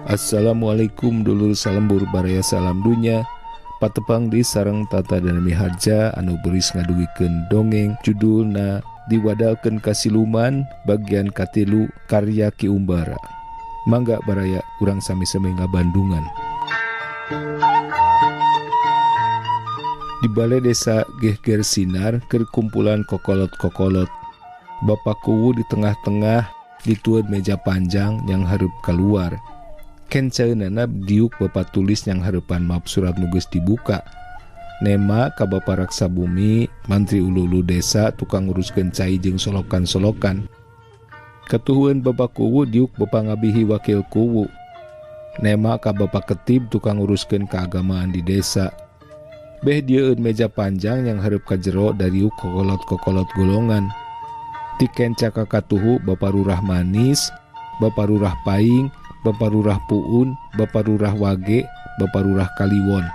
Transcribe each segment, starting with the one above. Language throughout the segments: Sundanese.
Assalamualaikum dulur salembur baraya salam dunya. Patepang di sareng Tata dan Miharja anu beris ngadugikeun dongeng judulna Diwadalkeun ka Siluman bagian katilu karya Ki Umbara. Mangga baraya urang sami-sami ngabandungan. Di balai desa Gehger Sinar keur kumpulan kokolot-kokolot. Bapak Kuwu di tengah-tengah ditueun meja panjang yang hareup keluar. Kencaeunana diuk bapak tulis yang hareupan map surat nu geus dibuka. Nema ka Bapak Raksa Bumi, mantri ulu-ulu desa, tukang nguruskeun cai jeung solokan-solokan. Katuhueun Bapak Kuwu diuk Bapak Ngabihi wakil Kuwu. Nema ka Bapak Ketib tukang nguruskeun keagamaan di desa. Beh dieueun meja panjang yang hareup ka jero dariuk kokolot-kokolot golongan. Ti kenca ka katuhu Bapak Lurah Manis, Bapak Lurah Paing, Bapak Lurah Puun, Bapak Lurah Wage, Bapak Lurah Kaliwon.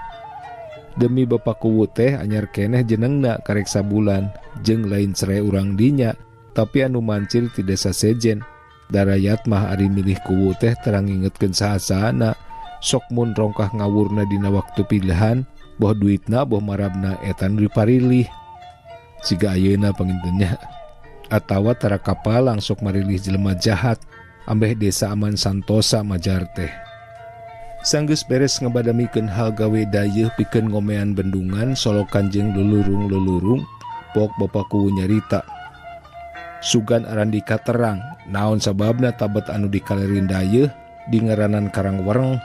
Demi Bapak Kuwu teh anyar keneh jenengna karek sabulan, jeung lain cerai urang dinya, tapi anu mancir ti desa sejen. Darayat mah ari milih Kuwu teh terang ngingetkeun saha-sahana, sok mun rongkah ngawurna dina waktu pilihan, boh duitna boh marabna eta nu diparilih. Siga ayeuna pangintennya. Atawa tara kapalang sok marilih jelema jahat, ambeh desa aman santosa majar teh. Sanggeus beres ngabadamikeun hal gawe dayeuh pikeun ngomean bendungan solokan jeung lulurung-lulurung, pok Bapak Kuwu nyarita. Sugan Arandika terang, naon sababna tabet anu dikalerin dayeuh di ngaranan Karangwereng.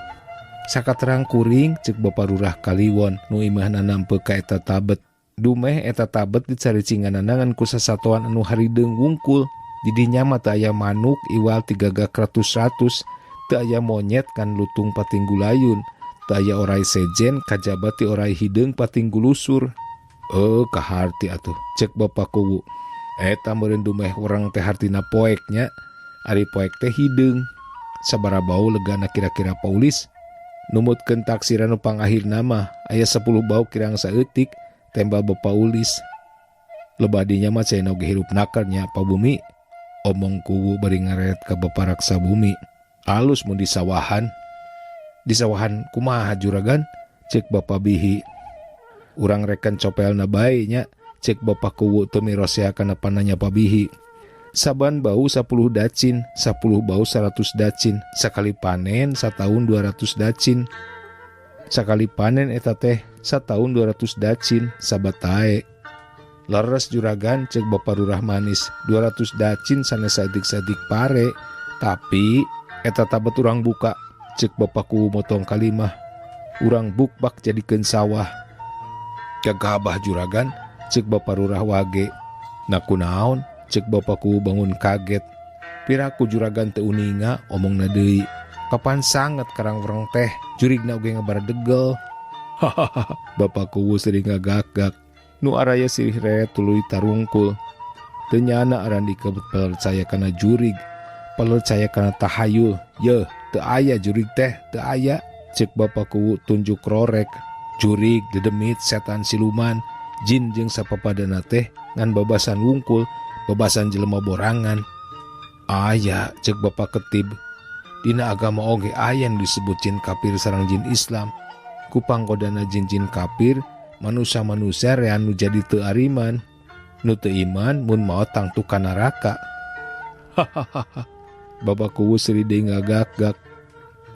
Sakaterang kuring ceuk Bapak Lurah Kaliwon nu imahna nampe ka eta tabet. Dumeh eta tabet dicaricinganana ngan ku sasatoan anu harideung wungkul. Didinya mah teu aya manuk iwal tigagak ratus-ratus, teu aya monyet kan lutung patinggulayun, teu aya orai sejen kajaba ti orai hideung patinggulusur. Kaharti atuh cek Bapak Kuwu. Eta meureun dumeh urang teh hartina poek nya, ari poek teh hideung. Sabaraha bau legana kira-kira paulis. Numutkeun taksiran nu pangakhirna mah aya 10 bau kirang saeutik tembal Bapak Ulis. Lebadinya mah cenah oge hirup nakar nya Pa Bumi. Omong Kuwu bari ngaret ka Bapak Raksa Bumi. Alus mun di sawahan. Di sawahan kumaha juragan? Cek Bapak Bihi. Urang reken copelna bae nya. Cek Bapak Kuwu teu mirosea kana pananya Pak Bihi. Saban bau 10 dacin, 10 bau 100 dacin, sakali panen sataun 200 dacin. Sakali panen eta teh sataun 200 dacin sabatae. Leres juragan cek Bapak Lurah Manis, 200 dacin sanes saeutik-saeutik pare, tapi eta tabet urang buka cek Bapak Kuwu motong kalimah. Urang bukbak jadikeun sawah. Gagabah juragan cek Bapak Lurah Wage. Na kunaon cek Bapak Kuwu bangun kaget. Piraku juragan teu uninga omongna deui. Kapan sanget Karangwereng teh jurigna oge ngabaradegel. Hahaha. Bapak Kuwu sering ngagak-gak. Nu araya sirih reret tuluy tarungkul. Teu nyana Arandika percaya kana jurig, percaya kana tahayul. Yeuh, teu aya jurig teh, teu aya. Cek Bapak Kuwu tunjuk rorek. Jurig, dedemit, setan siluman, jin jeung sapapadana teh ngan babasan wungkul, babasan jelema borangan. Aya, cek Bapak Ketib. Dina agama oge aya nu disebut jin kafir sareng jin Islam. Ku pangkodana jin-jin kafir, manusia-manusia rea nu jadi teu ariman. Nu teu iman mun maot tangtu ka neraka. Hahaha. Bapak Kuwu seuri deui ngagak-gak.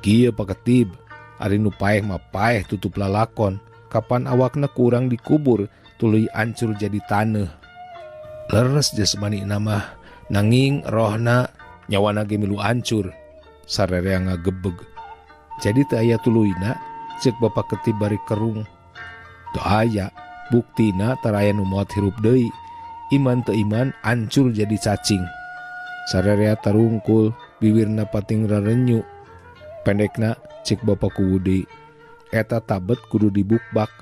Kieu Pak Ketib, ari nu paeh mah paeh tutup lalakon. Kapan awakna kurang dikubur, tuluy ancur jadi taneuh. Leres jasmani mah, nanging rohna nyawana ge milu ancur. Sarerea ngagebeg. Jadi teu aya tuluyna, cek Bapak Ketib bari kerung. Teu aya, buktina taraya nu maot hirup deui. Iman teu iman ancur jadi cacing. Sarerea tarungkul, biwirna pating rarenyu. Pendekna cek Bapak Kuwu deui. Eta tabet kudu dibukbak.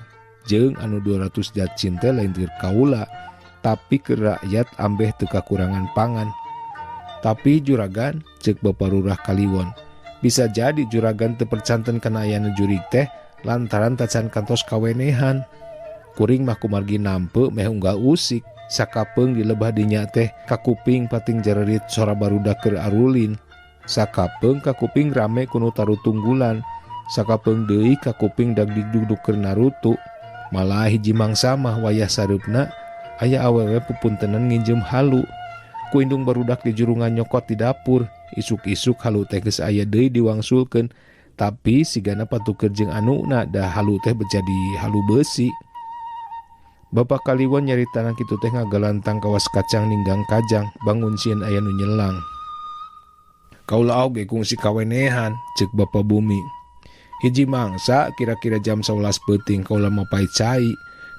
Jeung anu 200 dacin teh lain keur kaula, tapi keur rakyat ambeh teu kakurangan pangan. Tapi juragan cek Bapak Lurah Kaliwon, bisa jadi juragan teu percanten kana ayana jurig teh lantaran tacan kantos kawenehan. Kuring mah kumargi nampe meh unggal usik. Sakapeung di lebah dinya teh kakuping pating jererit sora barudak keur arulin. Sakapeung kakuping rame ku nu tarutunggulan. Sakapeung deui kakuping dagdigdug nu keur narutu. Malah hiji mangsa mah wayah sareupna aya awewe pupuntenan nginjem halu. Ku indung barudak di jurungan nyokot di dapur. Isuk-isuk halu teh geus aya deui diwangsulkeun. Tapi sigana patuker jeung anuna da halu teh jadi halu beusi. Bapak Kaliwon nyaritana kitu teh ngagalantang kawas kacang ninggang kajang, bangun sieun aya nu nyelang. Kaula oge kungsi kawenehan, ceuk Bapa Bumi. Hiji mangsa kira-kira jam 11 peuting kaula mapay cai.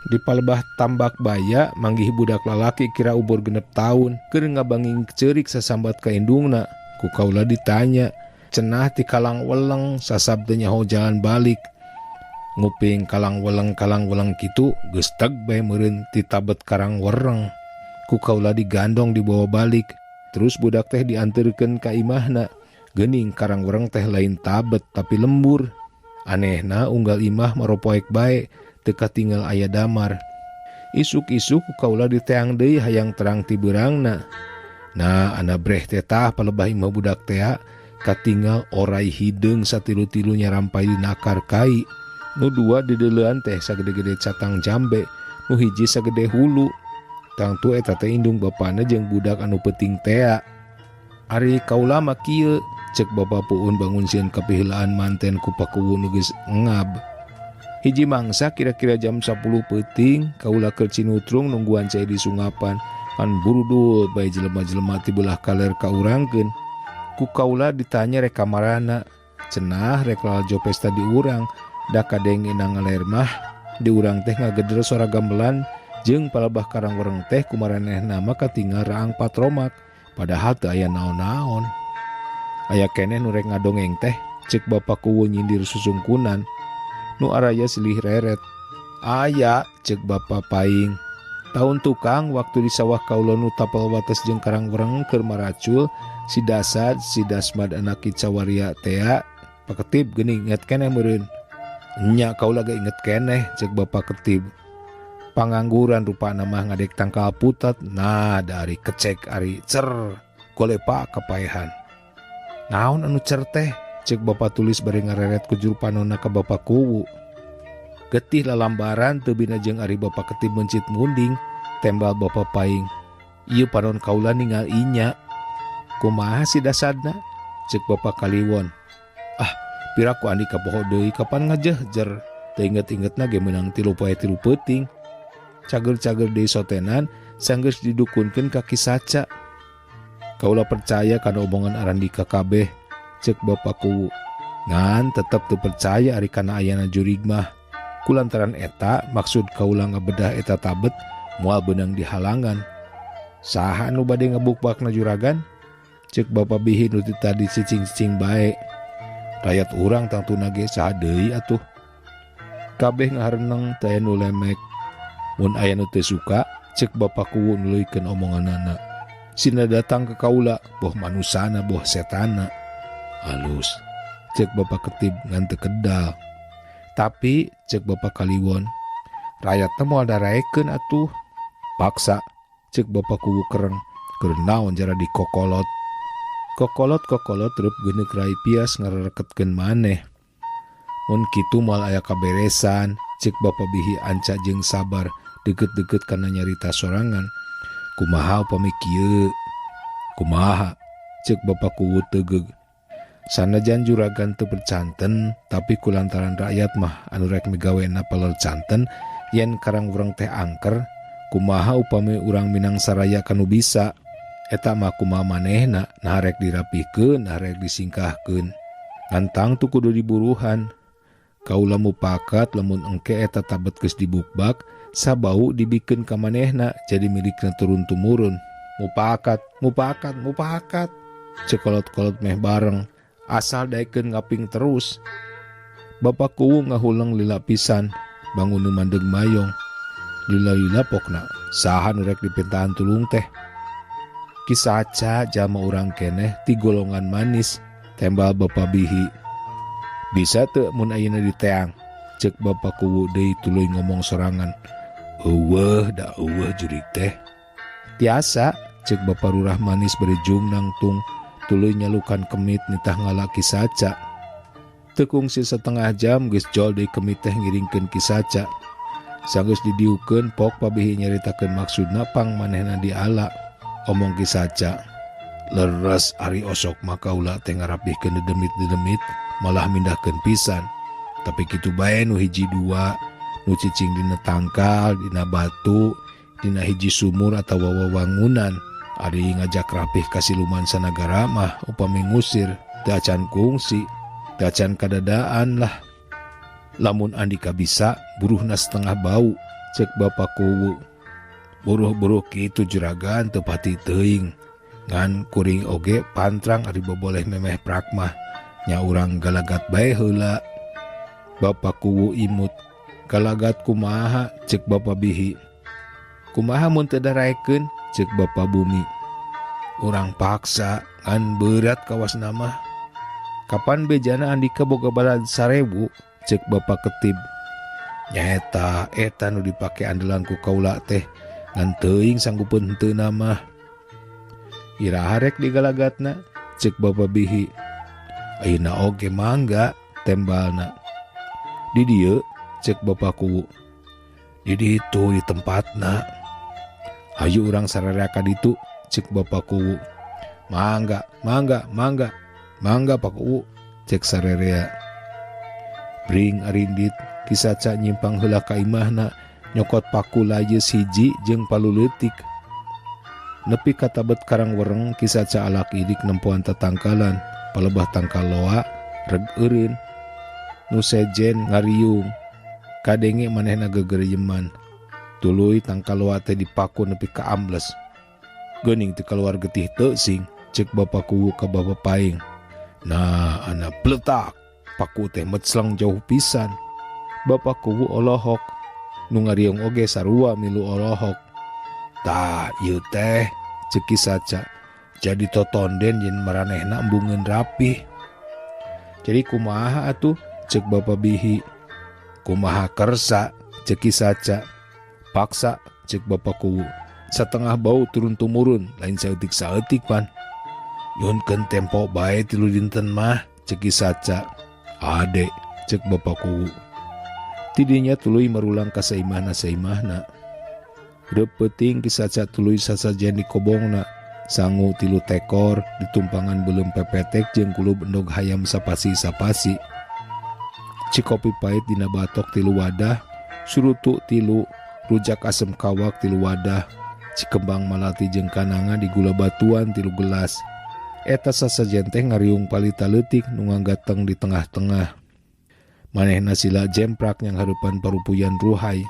Di palebah tambak baya manggih budak lalaki kira umur 6 tahun keur ngabanging ceurik sasambat ka indungna. Ku kaula ditanya, cenah ti kalang weleng sasab teu nyaho jalan balik. Nguping kalang weleng kitu geus teg bae meureun ti tabet karang wereng. Ku kaula digandong dibawa balik. Terus budak teh dianterkeun ka imahna. Geuning karang wereng teh lain tabet tapi lembur. Anehna unggal imah maropoek bae teu katinggal aya damar. Isuk-isuk ku kaula diteang deui hayang terang ti beurangna. Nah, ana breh teh tah palebah imah budak tea katinggal orai hideung satilu-tilu nyarampai dina akar kai. Nu dua dideleuan teh sagede-gede catang jambe, nu hiji sagede hulu. Tangtu eta teh indung bapana jeung budak anu peuting tea. Ari kaula mah kieu, ceuk Bapa Puun bangun sieun kapiheulaan manten ku pakuwu nu geus ngab. Hiji mangsa kira-kira jam 10 peuting kaula keur cinutrung nungguan cai di sungapan. Pan burudul bae jelema-jelema ti belah kaler ka urangkeun. Ku kaula ditanya rek kamarana, cenah rek lalajo pesta di urang. Da kadengena ngaler mah di urang teh ngageder sora gamelan jeung palebah karang wereng teh kumaranehna mah katinggal raang patromak, padahal teu aya naon-naon. Aya keneh nu rek ngadongeng teh, ceuk Bapa Kuwu nyindir susungkunan. Nu araya silih reret. Aya, ceuk Bapa Paing. Taun tukang waktu di sawah kaula nu tapel wates jeung karang wereng keur maracul, si Dasad, si Dasmad anak Ki Cawaria tea, Paketib geuning inget keneh meureun. Nya kaula ge inget keneh, ceuk Bapa Ketib. Pangangguran rupana mah ngadek tangkal putat, nah dari kecek ari cer, golepa kapaehan. Naon anu cer teh? Ceuk Bapa Tulis bari ngareret ku juru panonna ka Bapa Kuwu. Getih lalambaran teu bina jeung ari Bapa Ketib mencit munding, tembal Bapa Paing. Ieu panon kaula ningal inya. Kumaha si dasadna? Ceuk Bapa Kaliwon. Ah, piraku Andika poho deui kapan ngajehjer. Teu inget-ingetna ge meunang 3 poe 3 peuting. Cager-cager deui sotenan sanggeus didukunkeun ka Ki Saca. Kaula percaya kana omongan Arandika kabeh, ceuk Bapa Kuwu. Ngan tetep teu percaya ari kana ayana jurig mah. Kulantaran eta maksud kaula ngabedah eta tabet moal beunang dihalangan. Saha anu bade ngabukbakna juragan? Ceuk Bapa Bihi nu ti tadi cicing-cicing bae. Rayat urang tangtuna ge saha deui atuh. Kabeh ngahareneng teh nu lemek. Mun aya nu teu suka, ceuk Bapa Kuwu nuluykeun omonganana. Sina datang ke kaula, boh manusana boh setana. Alus, ceuk Bapa Ketib ngan teu kedal. Tapi ceuk Bapa Kaliwon, rayat teh moal daraekeun atuh. Paksa, ceuk Bapa Kuwu kereng, keur naon jara dikokolot. Kokolot-kokolot reup geuneuk rai pias ngarereketkeun maneh. Mun kitu moal aya kaberesan, ceuk Bapa Bihi anca jeung sabar deukeut-deukeut kana nyarita sorangan. Kumaha upami kieu? Kumaha? Ceuk Bapa Kuwu tegeug. Sanajan juragan teu percanten, tapi kulantaran rakyat mah anu rek migawena peler canten, yen karang urang teh angker, kumaha upami urang Minang saraya kanu bisa? Eta mah kumaha manehna, nah rek dirapihkeun, nah rek disingkahkeun. Ngantang tu kudu diburuhan. Kaula mupakat lamun engke eta tabet geus dibukbak, sabau dibikeun ka manehna jadi milikna turun tumurun. Mupakat, mupakat, mupakat. Cekolot-kolot meh bareng, asal daekeun ngaping terus. Bapa Kuwu ngahuleng lila pisan, bangun nu mandeg mayong. Lila-lila pokna, saha nu rek dipintaan tulung teh. Ki Saca jalma urang keneh ti golongan manis, tembal Bapa Bihi. Bisa teu mun ayeuna diteang? Ceuk Bapa Kuwu deui tuluy ngomong sorangan. Eueuh da eueuh jurig teh. Tiasa, ceuk Bapa Lurah manis bari jung nangtung Tuluy nyalukan kemit nitah ngala Ki Saca. Teu kungsi setengah jam geus jol deui kemit teh ngiringkeun Ki Saca. Sanggeus didiukeun pok pabihi nyaritakeun maksudna pang manehna diala. Omong Ki Saca. Leres ari osok mah kaula teh ngarapihkeun dedemit-dedemit malah mindahkeun pisan. Tapi kitu bae nu hiji dua nu cicing dina tangkal, dina batu, dina hiji sumur atawa wewangunan. Ari ngajak rapih ka siluman sanagara mah upami ngusir teu acan kungsi, teu acan kadadaan lah. Lamun Andika bisa buruhna setengah bau, cek Bapak Kuwu. Buruh-buruh kitu juragan teu pati teuing. Ngan kuring oge pantrang ari boboleh memeh prak mah nya urang galagat bae heula. Bapak Kuwu imut. Galagat kumaha cek Bapak Bihi. Kumaha mun teu daraekeun cek Bapak Bumi. Urang paksa ngan berat kawas nama. Kapan bejana Andika boga balad 1000 cek Bapak Ketib. Nyaeta eta nu dipake andalan ku kaula teh ngan teuing sanggupeun henteu mah. Iraha rek digalagatna cek Bapak Bihi. Ayeuna oge mangga tembalna. Di dieu cek Bapak Kuwu. Di ditu di tempatna. Hayu urang sararea ka ditu cek Bapak Kuwu. Mangga, mangga, mangga, mangga Pak Kuwu cek sarerea. Bring arindit Ki Saca nyimpang heula ka imahna nyokot paku layeus hiji jeung palu leutik. Nepi ka tabet karang wereng Ki Saca alak idik nempoan tatangkalan, palebah tangkal loa reg eureun. Nu sejen ngariung kadenge manehna gegeryeman. Tuluy tangkal loa teh dipaku nepi ka ambles. Geuning teu kaluar getih teu sing cek Bapak Kuwu ka Bapak Paing. Nah, anak pletak paku teh mecleng jauh pisan. Bapak Kuwu olohok, nu ngariung oge sarua milu olohok. Tah, ieu teh cek Ki Saca jadi totonden yen maranehna embungeun rapih. Jadi kumaha atuh cek Bapak Bihi. Kumaha kersa cek Ki Saca. Paksa cek Bapak Kuwu. Setengah bau turun tumurun lain saeutik-saeutik pan. Nyunkeun tempo bae 3 dinten mah cek Ki Saca. Ade cek Bapak Kuwu. Tidinya tuluy marulang ka saimahna-saimahna. Reup peuting Ki Saca tuluy sasajen di kobongna. Sangu 3 tekor ditumpangan beuleum pepetek jeung kulub endog hayam sapasi-sapasi. Cikopi pahit dina batok 3 wadah, surutu 3, rujak asem kawak 3 wadah, cikembang malati jeung kananga di gula batuan 3 gelas. Eta sasajen teh ngariung palita leutik nu nganggateng di tengah-tengah. Manehna sila jemprak yang hareupan parupuyan ruhai,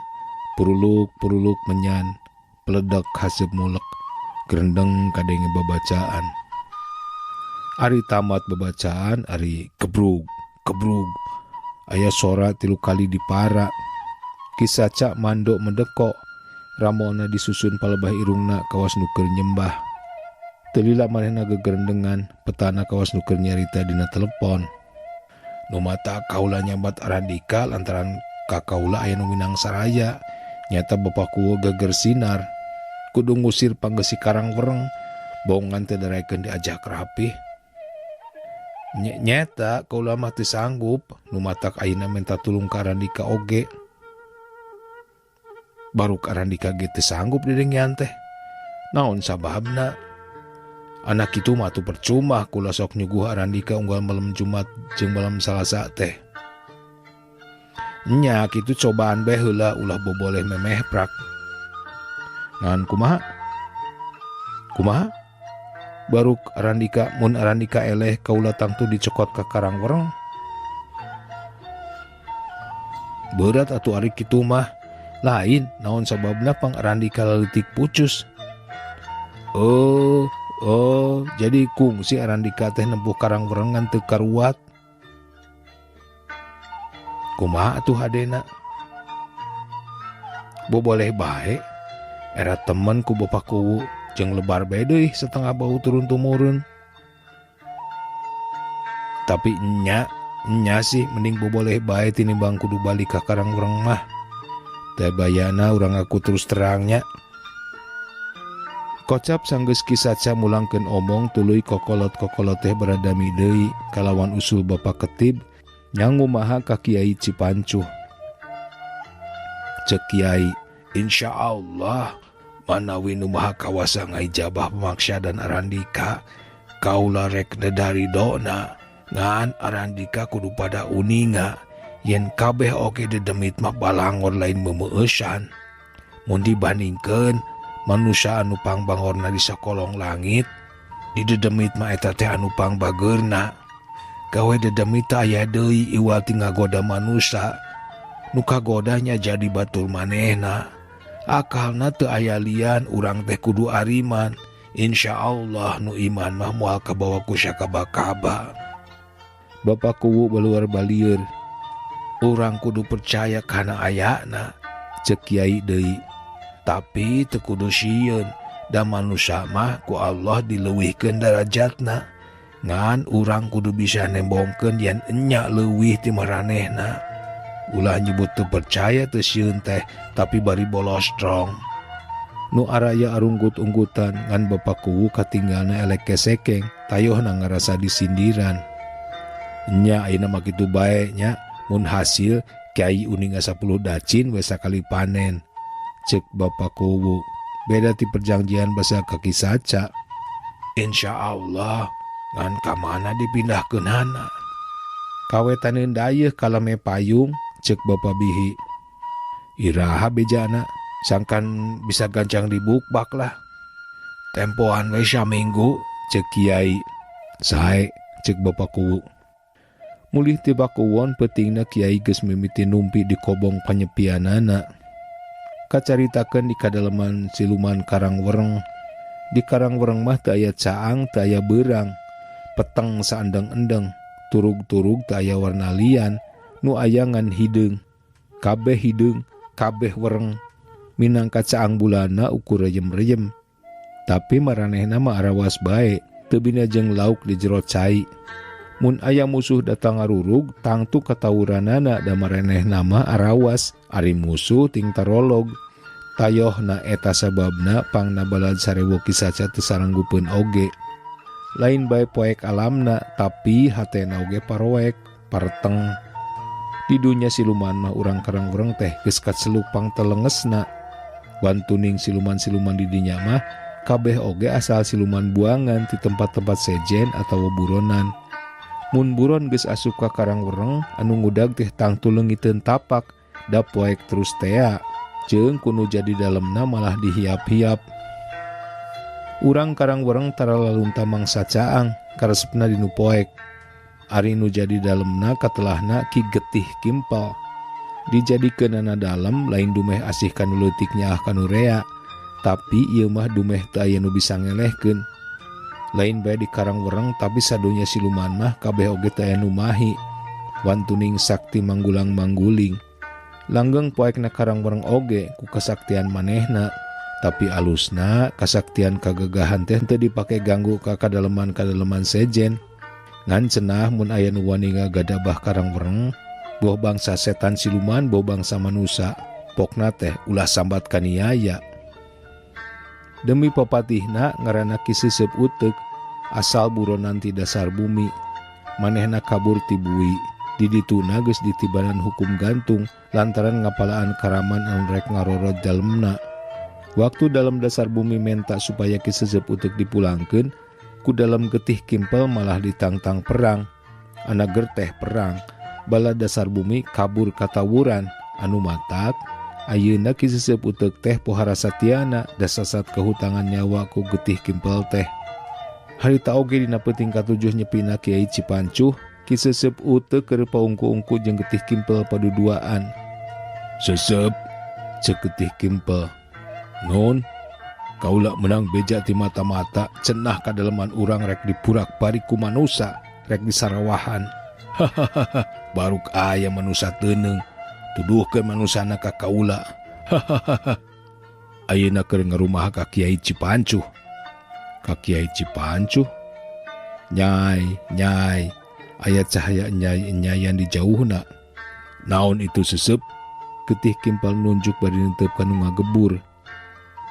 puruluk-puruluk menyan, peledak haseup mulek, gerendeng kadenge babacaan. Ari tamat babacaan, ari kebrug, kebrug. Aya sora 3 kali dipara. Ki Saca mandok mendekok, ramona disusun palebah irungna kawas nu keur nyembah. Teu lila manehna gegerendengan, petana kawas nu keur nyarita dina telepon. Nu mata kaula nyambat Arandika lantaran ka kaula aya nu minang saraya. Nyata Bapak Kuwu geger sinar. Kudu ngusir panggeusi karang wereng, bongan teh daraekeun diajak rapih. Nyeta kaula mah teu sanggup, nu matak ayeuna minta tulung ka Arandika oge. Baru ka Arandika ge teu sanggup didengean teh. Naon sababna? Anak itu mah atuh percuma kula sok nyuguh Arandika unggal malam Jumat jeung malam Salasa teh. Nya kitu cobaan bae heula ulah boboleh memeh prak. Ngan kumaha? Kumaha? Baruk Arandika mun Arandika eleh kaula tangtu dicokot ka karang wereng. Berat atuh ari kitu mah. Lain naon sababna pang Arandika leutik pucus. Oh, jadi kungsi Arandika teh nempuh karang werengan teu karuat. Kumaha atuh hadena? Boboleh bae. Era temen ku Bapak Kuwu jeung lebar bae deui setengah bau turun tumurun. Tapi nya sih mending boboleh bae tinimbang kudu balik ka karang wereng mah. Teh bayana urang aku terus terangnya. Kocap sanggeus Ki Saca mulangkeun omong tuluy kokolot-kokolot teh beradami deui kalawan usul Bapak Ketib nyangumaha ka Kiai Cipancuh. Cek Kiai, Insya Allah manawi nu maha kawasa ngaijabah pemaksa dan Arandika kaula rek nedari dona ngan Arandika kudu pada uninga yen kabeh oge dedemit mah balangor lain memeueusan mun dibandingkeun manusia anu pangbangorna di sakolong langit didedemit mah eta teh anu pangbageurna gawe dedemit aya deui iwal ti ngagoda manusia nu kagodanya jadi batur manehna akalna teu aya lian urang teh kudu ariman Insya Allah nu iman mah moal kabawa ku sakaba-kaba. Bapak Kuwu baluar balieur. Urang kudu percaya kana ayana cek Kiai deui. Tapi teu kudu sieun da manusia mah ku Allah dileuwihkeun darajatna ngan urang kudu bisa nembongkeun yen enya leuwih ti maranehna. Ulah nyebut teu percaya teu sieun teh tapi bari bolos strong. Nu araya arunggut-unggutan ngan Bapak Kuwu katinggalna elek kesekeng tayohna ngarasa disindiran. Nya ayeuna mah kitu bae nya mun hasil Kiai uninga 10 dacin we sakali panen. Cek Bapak Kuwu beda ti perjanjian basa ka Ki Saca. Insya Allah ngan ka mana dipindahkeunana. Kawetaneun dayeuh kalame payung cek Bapak Bihi. Iraha bejana sangkan bisa gancang dibukbak lah. Tempoan we saminggu cek Kiai. Sae cek Bapak Kuwu. Mulih ti Pakuwon peutingna Kiai geus mimiti numpi di kobong panyepianana. Kacaritakeun di kadaleman siluman Karangwereng. Di Karangwereng mah teu aya caang, teu aya beurang. Peteng saendeng-endeng, turug-turug teu aya warna lian, nu aya ngan hideung. Kabeh hideung, kabeh wereng. Minangka caang bulana ukur reyem-reyem. Tapi maranehna mah arawas bae, teu bina jeung lauk di jero cai. Mun aya musuh datang ngarurug, tangtu katawuranana da maranehna mah arawas, ari musuh ting tarolog. Tayohna eta sababna pangna balad sarewo Ki Saca teu saranggupeun oge. Lain bae poek alamna, tapi hatena oge paroek, pareteng. Di dunya siluman mah urang Karangwereng teh geus kaceluk pangtelengesna. Wantuning siluman-siluman di dinya mah kabeh oge asal siluman buangan di tempat-tempat sejen atawa buronan. Mun buron geus asup ka Karangwereng anu ngudag teh tangtu leungiteun tapak da poek terus tea jeung kuno jadi dalemna malah dihiap-hiap. Urang Karangwereng tara lalunta mangsa caang karesepna dinu poek. Ari nu jadi dalemna katelahna Ki Getih Kimpel. Dijadikeunana dalem lain dumeh asih kanu leutik nyaah kanu rea, tapi ieu mah dumeh teu aya nu bisa ngelehkeun. Lain bae di Karangwereng tapi sadunya siluman mah kabeh oge teu aya nu mahi. Wantuning sakti manggulang-mangguling. Langgeng poekna Karangwereng oge ku kasaktian manehna, tapi alusna kasaktian kagagahan teh teu dipake ganggu ka kadaleman-kadaleman sejen. Ngan cenah mun aya nu wani ngagadabah Karangwereng, boh bangsa setan siluman boh bangsa manusa, pokna teh ulah sambat kaniaya. Demi papatihna ngaranna Ki Sesep Uteuk asal buronan ti dasar bumi, manehna kabur ti bui. Di dituna geus ditibanan hukum gantung lantaran ngapalaan karaman anu rek ngarorod dalemna. Waktu dalam dasar bumi menta supaya Ki Sesep Uteuk dipulangkeun, ku dalam Getih Kimpel malah ditangtang perang. Anak gerteh perang, bala dasar bumi kabur katawuran anu matak. Ayeuna Ki Sesep Uteuk teh pohara satiana dasasat kehutangan nyawa ku Getih Kimpel teh. Harita oge dina peuting katujuh nyepina Kiai Cipancuh, Ki Sesep Uteuk keur paungku-ungku jeung Getih Kimpel paduduaan. Sesep, cek Getih Kimpel. Nun, kaula menang beja ti mata-mata cenah kadaleman urang rek dipurak-parik ku manusa, rek disarawahan. Hahaha, baruk aya manusa teuneung. Tuduhkeun manusana ka kaula. Hahaha. Ayeuna keur ngarumah ka Kiai Cipancuh. Ka Kiai Cipancuh? Nyai, nyai, aya cahaya nyai-nyayan di jauhna. Naon itu Sesep? Getih Kimpel nunjuk bari nenteup ka nu ngagebur.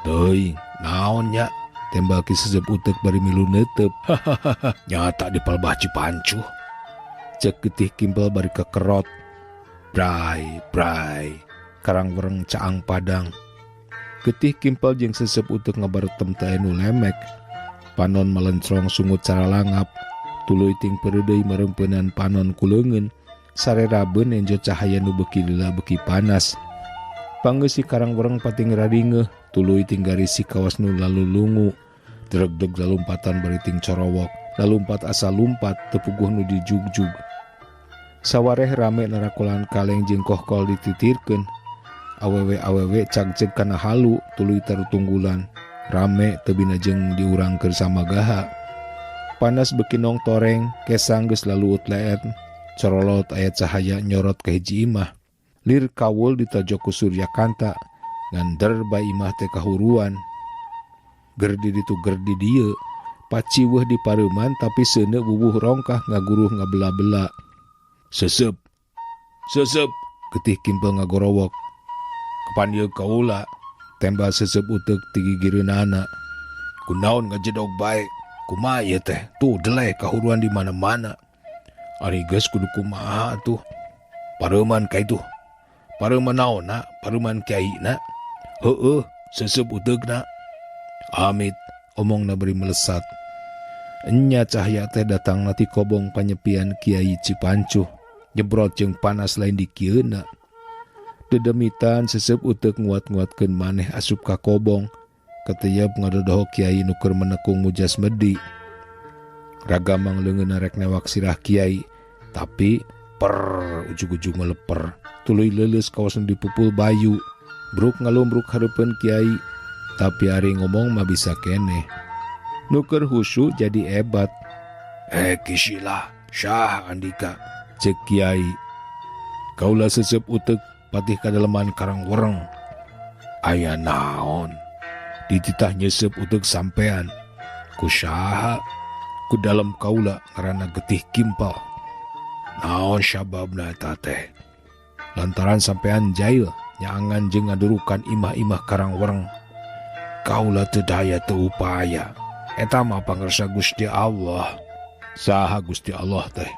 Teuing, naon nya? Tembal Ki Sesep Utek bari milu neuteup. Hahaha, nyata di palbah Cipancuh. Cek Getih Kimpel bari kekerot. Bray, bray, Karangwereng caang padang. Getih Kimpel jeung Sesep Utek ngabaretem teh nu lemek. Panon melencrong sungut cara langap. Tuluy ting pereudeuy marempenan panon ku leungeun. Sarerabeun enjo cahaya nu beuki lila beuki panas. Panggeus si Karangwereng pating radingeuh, tuluy ting garisi kawas nu lalulungu. Dregdeg lalumpatan bari ting corowok, lalumpat asa lumpat teu puguh nu dijugjug. Sawareh rame narakolan kaleng jeung kohkol dititirkeun. Awewe-awewe cagceg kana halu tuluy tarutunggulan. Rame teu bina jeung diurang keur samagaha. Panas beuki nong toreng, kesang geus laluut leet. Corolot aya cahaya nyorot ka hiji imah. Lir kawul ditojok ku Suryakanta, ngan der bae imah teh kahuruan. Gerdi ditu gerdi dieu, paciweuh di pareuman tapi seuneu bubuh rongkah ngaguruh ngabela-bela. Sesep, sesep, Getih Kimpel ngagorowok. Kapan ieu kaula? Tembal Sesep Utek ti gigireunana. Kunaon ngajedog bae? Kumaha ieu teh? Tuh deleh kahuruan di mana-mana. Ari geus kudu kumaha atuh? Pareuman ka itu. Pareuman naonna? Pareuman kiai-na? Heueuh, Sesep Uteukna. Amit, omongna bari melesat. Enya cahaya teh datangna ti kobong panyepian Kiai Cipancuh. Nyebrot jeung panas lain dikieuna. Dedemitan Sesep Utek nguat-nguatkeun maneh asup ka kobong. Keteyep ngadodoho kiai nu keur menekung mujas medi. Ragamang leungeunna rek newak sirah kiai, tapi per ujug-ujug ngeleper. Tuluy leuleus kawas nu dipupul bayu. Bruk ngalumbruk hareupeun kiai, tapi ari ngomong mah bisa keneh. Nu keur husu jadi ebat. Kisila, Syah Andika, cek kiai. Kaula Sesep Utek patih kadaleman Karangwereng. Aya naon? Dititah nyesep utek sampean. Ku saha? Ku dalem kaula ngaranna Getih Kimpel. Naon sababna eta teh? Lantaran sampean jail nyaangan jeung ngadurukan imah-imah Karangwereng. Kaula teu daya teu upaya. Eta mah pangersa Gusti Allah. Saha Gusti Allah teh?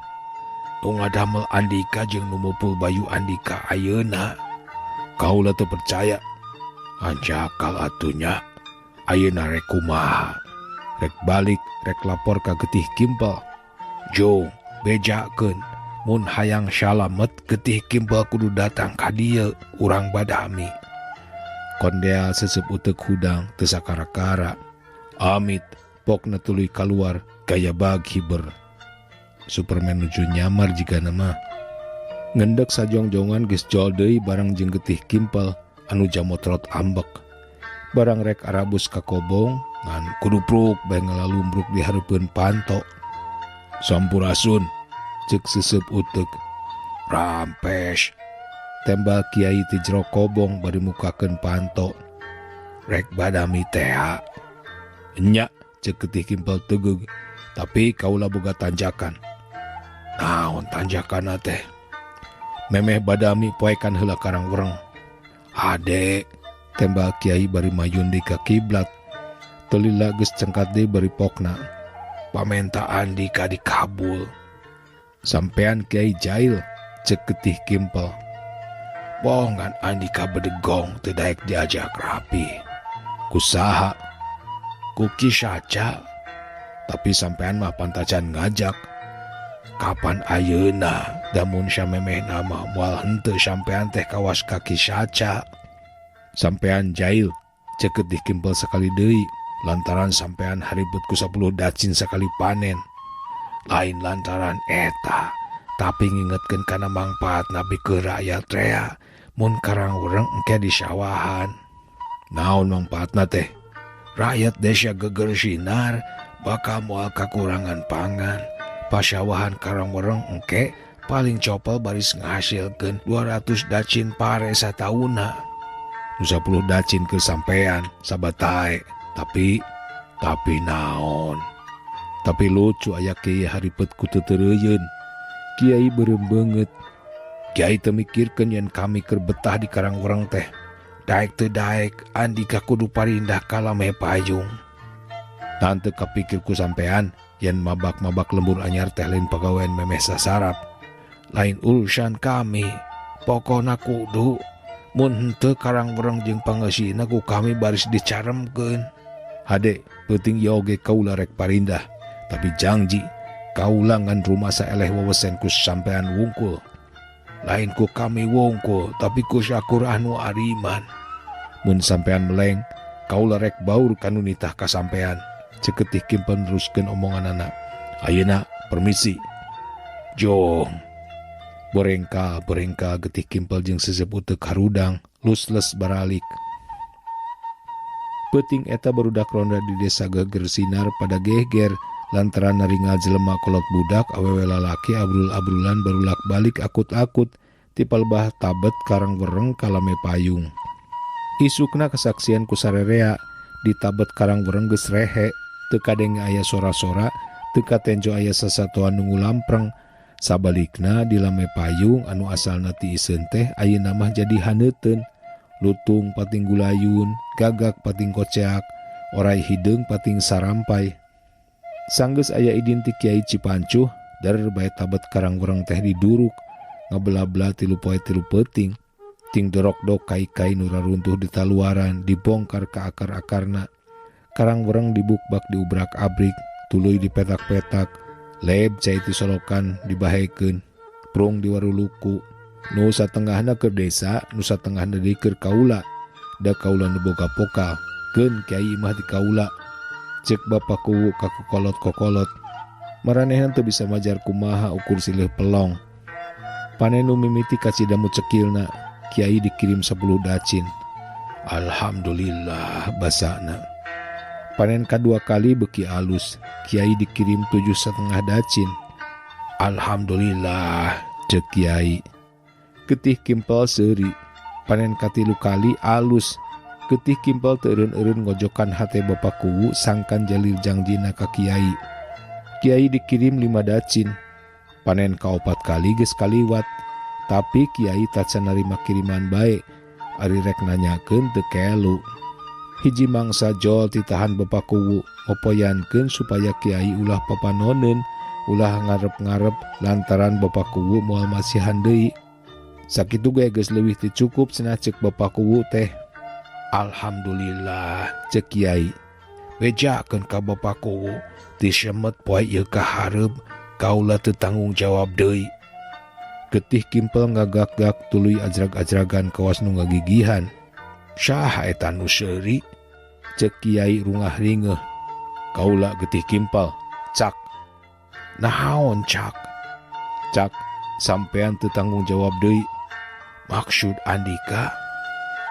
Nu ngadamel Andika jeung nu mupul bayu Andika ayeuna. Kaula teu percaya. Anjakal atunya. Ayeuna rek kumaha? Rek balik, rek lapor ka Getih Kimpel. Jong, bejakeun. Mun hayang salamet Getih Kimpel kudu datang ka dieu, urang badami. Kondea Sesep Utek hudang teu sakara-kara. Amit, pokna tuluy kaluar gaya bag hiber. Superman nuju nyamar jigana mah. Ngendek sajongjongan geus jol deui barang jeung Getih Kimpel anu jamotrot ambek. Barang rek arabus ka kobong ngan kudupruk bae ngalalumbruk di hareupeun panto. Sampurasun, cek Sesep Utek. Rampes, tembal kiai ti jero kobong bari mukakeun panto. Rek badami tea. Enya, cek Getih Kimpel tegeug, tapi kaula boga tanjakan. Naon tanjakanna teh? Memeh badami poekan heula Karangwereng. Hade, tembal kiai bari mayun di ka kiblat. Telila geus cengkat deui bari pokna. Pamenta Andika dikabul. Sampean kiai jail, cek Getih Kimpel. Bongan Andika bedegong teu daek diajak rapi. Kusaha? Ku Ki Saca. Tapi sampean mah pantacan ngajak. Kapan ayeuna damun samemehna mah moal henteu sampean teh kawas ka Ki Saca. Sampean jail, cek Getih Kimpel sakali deui, lantaran sampean haribut ku 10 dacin sakali panen. Lain lantaran eta, tapi ngingetkeun kana mangpaatna pikeun rakyat rea mun Karangwereng engke disawahan. Naon mangpaatna teh? Rakyat desa geger sinar bakal moal kakurangan pangan. Pasawahan Karangwereng engke paling copel baris ngahasilkeun 200 dacin pare satauna. Nu 10 dacin ke sampean sabatae, tapi naon? Tapi lucu aya kiai haripet ku teu teureuyeuun. Kiai beureum beungeut. Kiai teu mikirkeun yen kami keur betah di Karangwereng teh. Daek teu daek Andika kudu parindah ka lameh payung. Tante kapikir ku sampean yen mabak-mabak lembur anyar teh lain pagawean memeh sasarap. Lain urusan kami, pokona kudu mun henteu Karang Wereng jeung pangeusina ku kami baris dicaremkeun. Hade, peuting ieu oge kaula rek parindah, tapi jangji kaula ngan rumasa eleh wewesen ku sampean wungkul. Lain ku kami wungkul, tapi ku syakur anu ariman. Mun sampean meleng, kaula rek baur kanu nitah ka sampean. Ceketih Kimpel neruskeun omonganana. Ayeuna permisi. Jong. Borengka borengka getih Kimpel jeung sesep uteuk harudang, lusles baralik. Peuting eta barudak ronda di desa Geger Sinar pada geger lantaran naringal jelema kolot budak awewe lalaki abrul-abrulan barulak balik akut-akut ti palebah tabet Karang Wereng ka lame payung. Isukna kesaksian ku sarerea di tabet Karang Wereng geus rehe, teu kadenge aya sora-sora, teu katenjo aya sasatoan nu ngulampreng. Sabalikna di lame payung anu asalna ti iseun teh ayeuna mah jadi haneuteun. Lutung pating gulayun, gagak pating koceak, orai hideung pating sarampai. Sanggeus aya idin ti Kiai Cipancuh, dar bae tabet Karang Wereng teh diduruk, ngabela-bela 3 poe 3 peuting. Ting dorok-dok kai-kai nu raruntuh di taluaran dibongkar ka akar-akarna. Karang Wereng dibukbak diubrak-abrik, tuluy dipetak-petak, leb cai ti solokan dibahekeun, prung diwaruluku. Nu satengahna keur desa, nu satengahna deui keur kaula. Da kaula nu boga pokal, keun kiai mah di kaula. Cek Bapak Kuwu ka kokolot-kokolot. Maranehna teu bisa majar kumaha ukur silih pelong. Panen nu mimiti kacida mucekilna, kiai dikirim 10 dacin. Alhamdulillah basana. Panen kadua kali beki alus, kiai dikirim 7,5 dacin. Alhamdulillah cek kiai. Getih Kimpel seuri. Panen katilu kali alus. Getih Kimpel teu eureun-eureun ngojokan hate Bapak Kuwu sangkan jalir jangjina ka kiai. Kiai dikirim 5 dacin. Panen kaopat kali geus kaliwat. Tapi kiai tacan narima kiriman bae. Ari rek nanyakeun teu kelu. Hiji mangsa jol titahan Bapak Kuwu ngopoyankeun supaya kiai ulah papanoneun, ulah ngarep-ngarep lantaran Bapak Kuwu moal masihan deui. Sakitu ge geus leuwih ti cukup cenah ceuk Bapak Kuwu teh. Alhamdulillah ceuk kiai. Bejakeun ka Bapak Kuwu ti semet poe ieu ka hareup kaula teu tanggung jawab deui. Getih Kimpel ngagak-gak tuluy ajrag-ajragan kawas nu ngagigihan. Saha eta nu seuri? Ceuk kiai rungah ringeuh. Kaula getih Kimpel. Cak. Naon cak? Cak, sampean teu tanggung jawab deui. Maksud andika?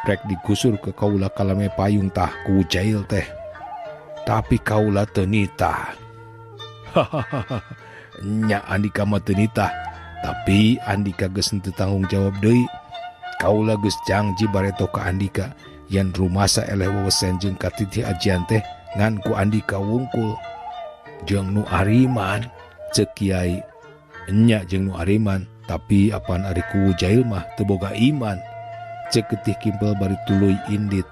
Rek digusur ke kaula kalame payung tah ku jail teh. Tapi kaula teu nitah. Hahaha. Nya andika mah teu nitah. Tapi andika geus henteu tanggung jawab deui. Kaula geus jangji bareto ka andika yen rumasa eleh wewesen jeung katitih ajian teh ngan ku andika wungkul. Jeung nu ariman ceuk kiai. Enya jeung nu ariman, tapi apan ari ku jail mah teu boga iman. Ceuk getih Kimpel bari tuluy indit.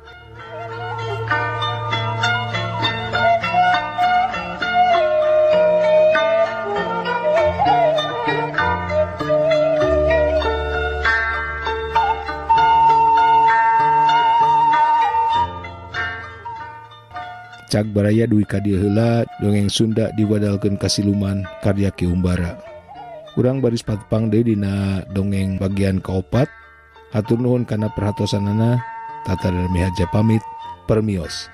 Cag baraya duwi ka dieu heula dongeng Sunda diwadalkeun ka siluman karya Ki Umbara. Urang baris patepang deui dina dongeng bagian kaopat. Hatur nuhun kana perhatosanana. Tata Darmi Haja pamit. Permios.